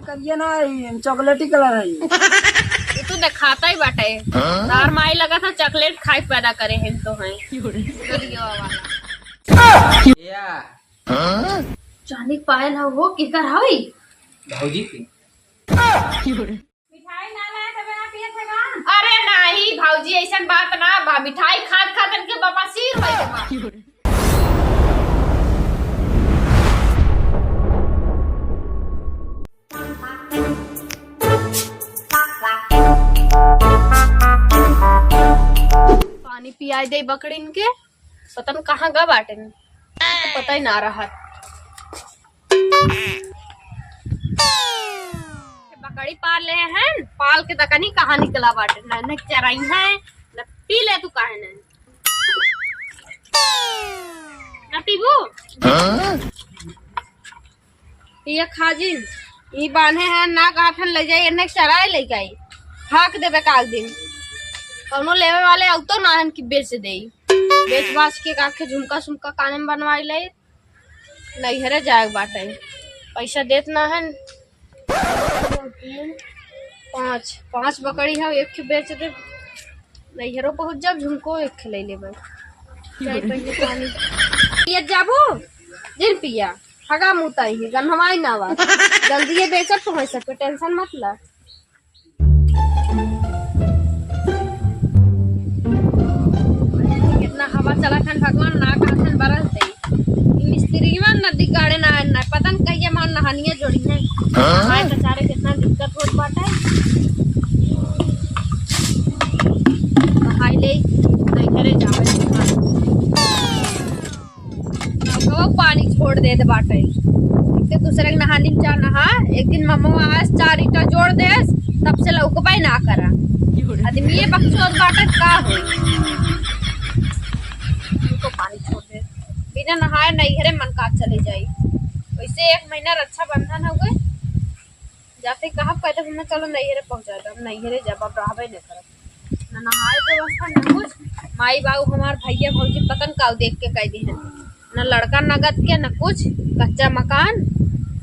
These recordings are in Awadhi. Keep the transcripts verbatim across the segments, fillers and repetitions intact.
करिया ना है, चॉकलेटी कलर है। ये तो दिखाता ही बाटे। हाँ? तार माई लगा था चॉकलेट खाए पैदा करे हैं तो हैं। या। हाँ? चांदी के पायल है वो, केकर हवे? भौजी के। मिठाई ना लाए तबे ना पिए थे का? अरे नाही भौजी, ऐसन बात ना बा। मिठाई खात खात इनके बवासीर हो गए बा। पानी पियाई दे बकरिन के, पता न कहाँ गा बाटेन, तो पता ही ना रहा। बकरी पाल ले हैं, पाल के तकनी कहाँ निकला बाटे, न, न चराई है, न पी ले तू काहे न, न पीबू? हाँ? पिया खाजिन, ई बान्हे हैं, ना कहत हन ले जाई, एन्ने चराए ले जाई, हाँक देबे काल दिन। कौनो लेवे वाले अउतो ना हन कि बेच देई। बेच बाच के काखे झुमका सुमका काने में बनवाई ले, नैहरे जाए के बाटे। पैसा देत ना हन। पाँच, पाँच बकरी है, एक के बेच दे, नैहरो पहुँच जाब, झुमको एक के ले लेबे। चाय पहिले पानी। पियत जाबू? जिन पिया। हगा मुताई है, गन्हवाई ना बा। जल्दी ये बेचब तो है सब, टेंशन मत ला। कितना हवा चलत हन भगवान, ना कहत हन बरस दे। ई मिस्त्रीवा नदी गाड़े ना, ना पता न कहिया मार नहानिया जोड़ी है। हाँ? नहाए तो सारे कितना दिक्कत होत बाटे। नहाई ले, नैहरे जावे। नलकवा पानी छोड़ देत बाटे। एक तो दूसरे के नहानी में जा नहा, एक दिन ममवा आस चार ईंटा जोड़ देस, तब से लौकबे ना करा। आदमी ये बकचोद बाटे, का होई? उनको पानी छोड़ दे, बिना नहाए नैहरे मन का चले जाई। वैसे एक महीना रक्षाबंधन हो गए, जाते कहब कहते हमें चलो नैहरे पहुँचा दे, हम नैहरे जब अब रहबे न करब, न नहाए के व्यवस्था न कुछ। माई बाबू हमार भैया भौजी पतन काऊ देख के कह दिहन, न लड़का नगद के न कुछ, कच्चा मकान।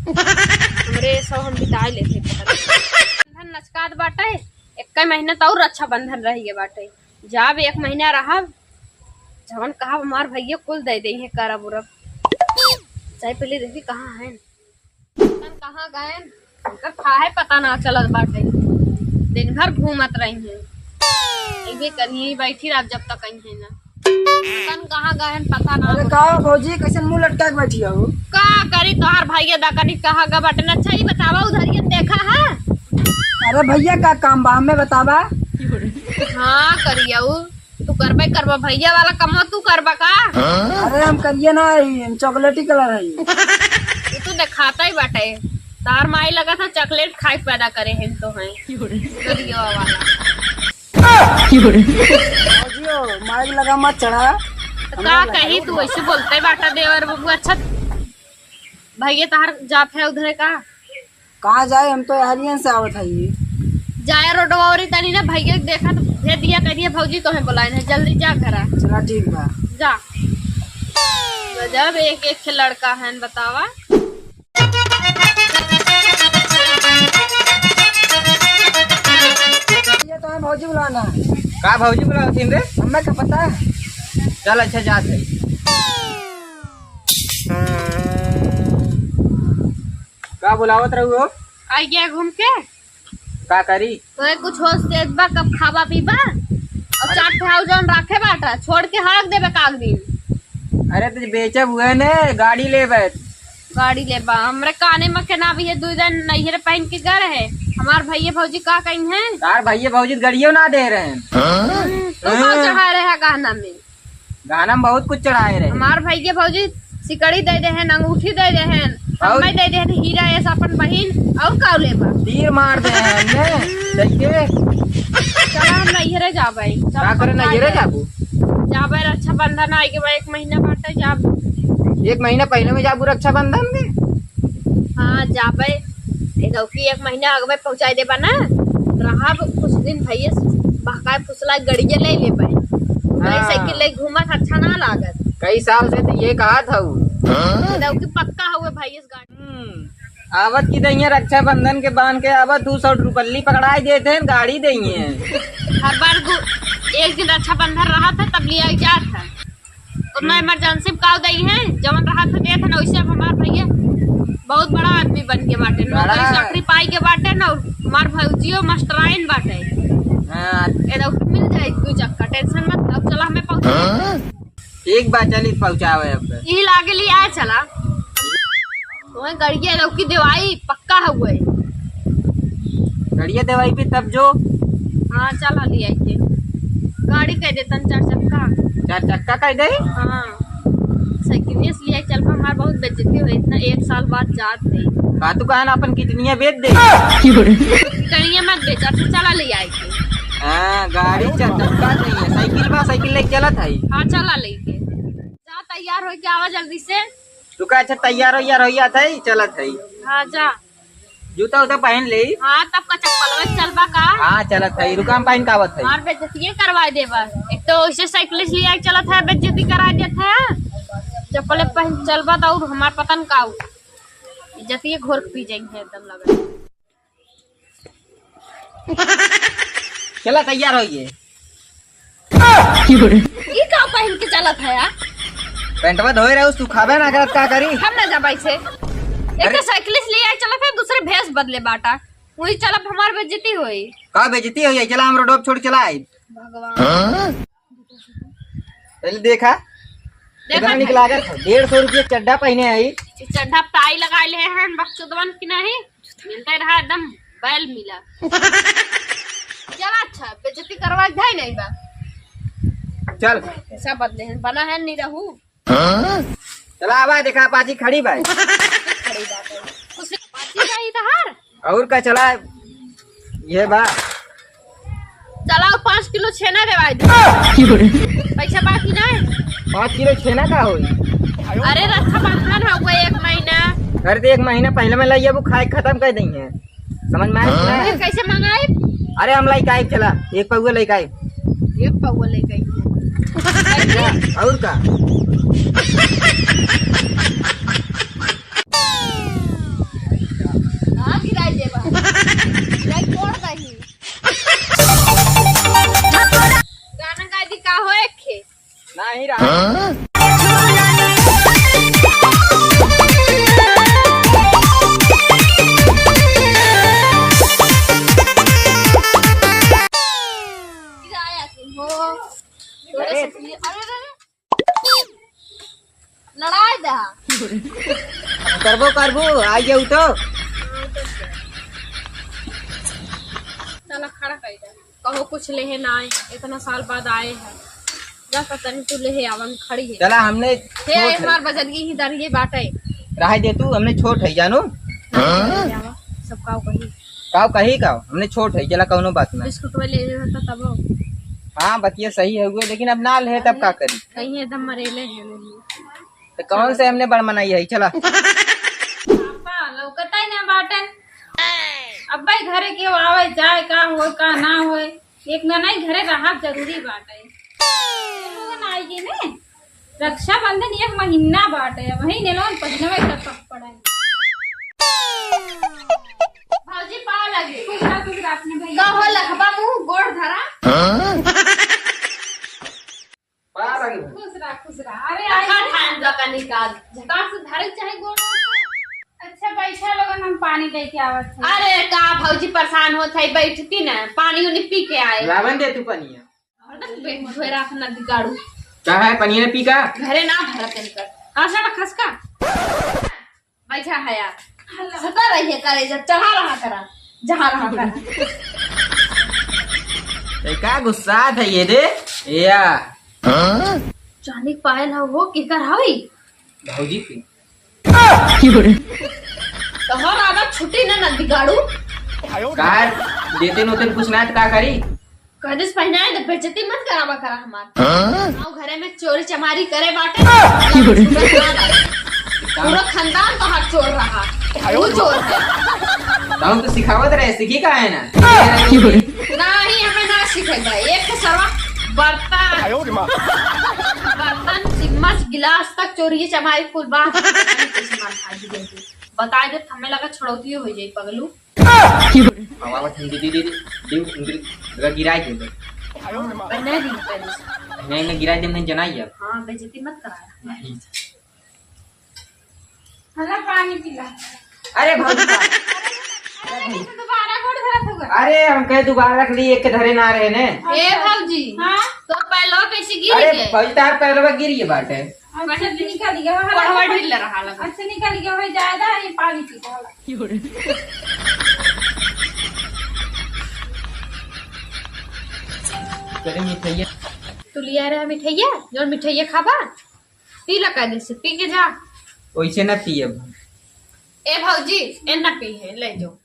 हमरे सब हम बिताए लेते घर। बंधन नचकात बाटे, एक महीना तो और रक्षाबंधन रह गए बाटे, जाब एक महीना रहब, जवन कहब हमार भैया कुल दे दे है करब उरब। चाहे पहले देखी कहाँ है। पता न कहाँ गएन, उनकर थाहे पता ना चलत बाटे। दिन भर घूमत रही हैं। अइबे करिए, बैठी रहब जब तक अइहे ना। पता न कहाँ गएन, पता ना। अरे का भौजी, कैसन मुंह लटका के बैठी हो? का करी, तोहार भाई के दकनी कहाँ गा बाटे? अच्छा, ई बतावा, उधरियन देखा है? अरे भैया, का काम बा, हमें बतावा। हाँ, करिया उ। तू करबे करबा, भैया वाला कमवा तू करबा का? अरे हम करिए ना, ई चॉकलेटी कलर है। ई तू देखाता ही बाटे, तार माई लगा था चॉकलेट खाए पैदा करे हैं तो हैं। करिया वाला। भौजियो, माई लगा मत चढ़ा। तो का कही तू ऐसे बोलते बाटा देवर बबू। अच्छा भैया तार जात है उधरे का? कहाँ जाए, हम तो यारियन से आवत हई। जाए रोडवा ओरी तनी ना, भैया के देखा तो भेज दिया करिए, भौजी तोहे बुलाए ना, जल्दी जा घरा। चला ठीक बा। जा। गजब एक एक के लड़का है, बतावा। ये तो है भौजी बुलाना। का भौजी बुलावत हिन रे? हमें का पता। चल अच्छा जात है। का बुलावत रहू हो? आई गया घूम के। का करी? तोहे कुछ होश तेज बा, कब खाबा पीबा? और अरे चार ठे आउ जौन राखे बाटा, छोड़ के हड़क देबे काग दिन। अरे तो बेचब हुए ने, गाड़ी लेबे। गाड़ी लेबा? हमरे काने में के ना भी है, दू दिन नैहरे पहन के गए रहे। हमार भैया भौजी का कही हैं? तार भैया भौजी तो गड़ियो ना दे रहे हैं। हम्म, तू का हाँ। चढ़ा रहे है गहना में? गहना में बहुत कुछ चढ़ाए रहे। हमार भैया भौजी सिकड़ी दे दे हैं, अंगूठी दे दे हैं, और? हमें दे दे हैं हीरा ऐसा अपन बहिन, और का लेबा? तीर मार दे हैं हमने, देख के। चला हम नैहरे जाबे। का करे नैहरे जाबू? जाबे रक्षाबंधन आए के बाद एक महीना बाटे जाब। एक महीना पहले में जाबू रक्षाबंधन में? हाँ जाबे। ए दौकी एक महीना अगवे पहुँचाई देबा ना, रहब कुछ दिन भैया से बहकाए फुसला गड़िया ले लेबे। हाँ। साइकिल ले घूमत अच्छा ना लागत। कई साल से तो ये कहा था वो। ए दौकी पक्का हुए भैया से गाड़ी। हम्म। आवत की दइया रक्षाबंधन के बांध के आवत, दू सौ रुपल्ली पकड़ाई देत हैं, गाड़ी दइया। हर बार दू, एक दिन रक्षाबंधन रहत है, तब लिया जात है। उतना हम्म। Emergency में काव दई है, जवन रहत है देत है ना, वैसे अब हमार भैया बहुत बड़ा आदमी बन के बाटे, बड़ा। नौकरी चाकरी पाई के बाटे ना, हमार भौजियो मास्टराइन बाटे। हाँ। ये तो मिल जाए दू चक्का, tension मत लो, चला हमें पहुँचा। हाँ? ठीक बा, चली पहुँचावे अब। ई लागे ली आए चला। ओए गड़िया लौकी देवाई पक्का हुए। गड़िया देवाई भी तब जो। हाँ, चला ले आई के। गाड़ी कह देतन चार चक्का। चार चक्का कह दे? हाँ। साइकिल से ले आई चल, हमार बहुत बेइज्जती हुई, इतना एक साल बाद जात है। का तू कहन अपन किडनिया बेच दे? किडनिया मत बेच, अच्छा चला ले आई के। हाँ, गाड़ी चार चक्का नहीं है, साइकिल बा, साइकिल लेके चलत है। हाँ, चला ले के। जा तैयार होके आवा जल्दी से। तू का अच्छा तैयार हो यार, हो जात है, चलत है। हाँ जा। जूता उता पहन ले। हाँ तब का चप्पल में चलबा का? हाँ चलत है, रुका हम पहन का आवत है। हमार बेइज्जती करवा देबा। एक तो ऐसे साइकिल से लिया चलत है, बेइज्जती करा देत है। चप्पल पहन चलबा तो और हमार पतन का हो। इज्जतिए घोर पी जाएंगे एकदम लगा। चला तैयार होइए। ई का पहन के चलत है यार? पैंटवा धोए रहे, सुखाबे ना करत, का करी? हम ना जाबा इसे। एक अरे। तो साइकिल से ले आए चलत है, दूसरे भेष बदले बाटा। वही चलब हमार बेइज्जती होई। का बेइज्जती होई? चला हम रोड छोड़ चला आई। भगवान। हाँ? पहले देखा। देखा कितना निक भाई। लागत है। डेढ़ सौ रुपये चड्ढा पहने आई। चड्ढा टाई लगा ले हैं बकचोदवन की नहीं। मिलता रहा एकदम बैल मिला। चला अच्छा, बेइज्जती करवा जाए नहीं बा। चल। पैसा बदले हैं, बना है नहीं रहू। चला आवा देखा पाची खड़ी बा। खड़ी बात है। कुछ पाची जाई तहार? और का चला, ये बा। चलाओ, पाँच किलो छेना देवाई दे। पैसा बाकी नहीं। पाँच किलो छेना का होई? अरे, रक्षाबंधन हो गए एक महीना। अरे, तो एक महीना पहले में लइया वो खाए खत्म कर देंगे, समझ में आया? अरे, कैसे मंगाई? अरे, हम लइके आइब, चला, एक पौवा लइके आइब। एक पौवा लइके आइब। और का? हाँ, गिराई देबा। गिराई तोड़ दही। गाना गा दी का हो एक खे? नाही रहा। हाँ? गिराया तुम हो। अरे, अरे, अरे। लड़ाई दे। करबो, करबो, आ जाऊ तो। चला, खड़ा कर दे। कहो कुछ लेहे ना आए, इतना साल बाद आए हैं। जा तो तनी तू लेहे आवन, खड़ी है। चला, हमने हे, छोट है। हमार बजरगी ही दरिये बाटे। रहे दे तू, हमने छोट है, जानो। हाँ, ले आवा, सब काव कही। काव कही काव? हमने छोट है, चला, कौनो बात ना। बिस्कुट में ले लेवे तो तब। हाँ, बतिया सही है हुए, लेकिन अब ना ले तब का करी? कहीं एकदम मरेले हैं। तो कौन से हमने बड़ मनाई है, चला। पापा, लौकता ही ना बाटे। अब भाई घरे के आवे जाए, का होए, का ना होए, एक ना नहीं घरे रहा जरूरी बाटे। लोगन आई गई ने, रक्षाबंधन एक महीना बाटे, वही ने लोगन पहिनवे के पक पड़े। भौजी, पाँव लगे। खुश रह, खुश रह अपने भैया। का हो लखबा मुँह गोड़ धरा? हाँ? पाँव लगे। खुश रह, खुश रह। अरे, रखा आई। ठान रखा निकाल। झटाक से धरे चाहे गोड़। अच्छा, बैठा लोगन, हम पानी लेके आवत है। अरे, का भौजी परेशान होत है, बैठती ना, पानी उनी पी के आए। लावन दे तू पनिया। हरदम बैठ हुए रख ना बिगाड़ू। का है, पनिया पी का? घरे ना भरत इनकर। आशा का खसका। बैठा है यार। सदा रहिए करे, जब चढ़ा रहा करा, जहाँ रहा करा। ए, का गुस्सा है ये दे? या। चांदी के पायल है वो, केकर हवी? भौजी के। तोहर आदत छुटी ना, ना बिगाड़ू। का देते नोते कुछ ना, तो का करी? कदे से पहिनाए दे, बेइज्जती मत करावा करा हमार। हाँ? आओ घरे में चोरी चमारी करे बाटे। पूरा खानदान तोहार चोर रहा। तू चोर है। तो हम तो सिखावत रहे, सीखी का है ना? नहीं, हमें ना सीखे भाई। एक तो सरवा बर्तन, बर्तन, चम्मच, गिलास तक चोरी चमारी कुल बात। बताइ देब, हमें लगा छोड़ौतियो होइ जाई पगलू। आवाज हिंदी दे दे दे, दे उनके लगा गिराइ दे दे। पहले दिन पहले से। नहीं, नहीं, गिराइ दे, नहीं जनाई अब। हाँ, बेइज्जती मत कराया। नहीं। हला पानी पिला। अरे भौजी का। अरे, दोबारा गोड़ धरत होगा। अरे, हम कहे दोबारा रख ली, एक धरे ना रहे ने। ए भौजी, हाँ? तो पैलवा कैसे गिर अरे गए? भौजी, तार पैलवा गिर गए बाटे। अच्छा, निकल गया, हाँ, पढ़वा ढील रहा लगा। अच्छा, निकल गया, भाई, ज्यादा है, ये पानी पी लो। करे मिठाइया। तू लिया रहा मिठाइया, जो मिठाइया खाबा, पी ला कायदे से, पी के जा। वैसे ना पियब। ए भौजी, ए ना पी है, ले जाओ।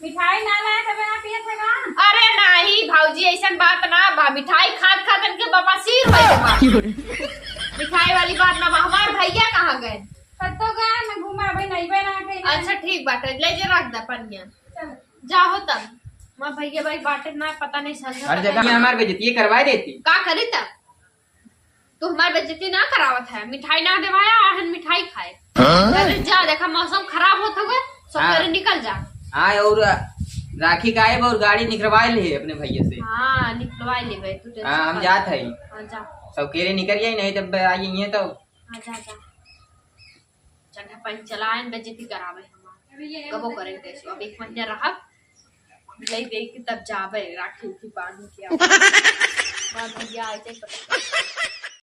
मिठाई ना लाए तबे ना पिए थे का? अरे नाही भौजी, ऐसन बात ना बा। मिठाई खात खात इनके बवासीर हो गए बा। मिठाई वाली बात ना बा। हमार भैया कहाँ गए? कत्तो गए ना घूमा, अभी नहीं बना के। अच्छा ठीक बाटे, ले जे रख दे पनिया। चल। जाओ तब। माँ भैया भाई बाटे ना, पता नहीं समझा हर पता जगह नहीं। हमार बेइज्जती करवा देती। का करी तब? तू हमार बेइज्जती ना करावत है, मिठाई ना देवाया, आहन मिठाई खाए। हाँ? अरे जा, देखा मौसम खराब होत हुए, सब हाँ। करे निकल जा। हाँ, और राखी गायब और गाड़ी निकलवा ले अपने भैया से। हाँ, निकलवा ले भाई, तू tension हाँ, हम मत जात ले। है। हाँ, जा। सब केरे निकल जाए, नहीं तब आई ये तो। हाँ, जा, जा। चंगा पानी चलाएन, बेइज्जती करावे हमार। कबो करें कैसे, अब एक महीना रहब, ले दे के तब जाबे, राखी उखी बांध के आबे। हमार भैया आए थे, पता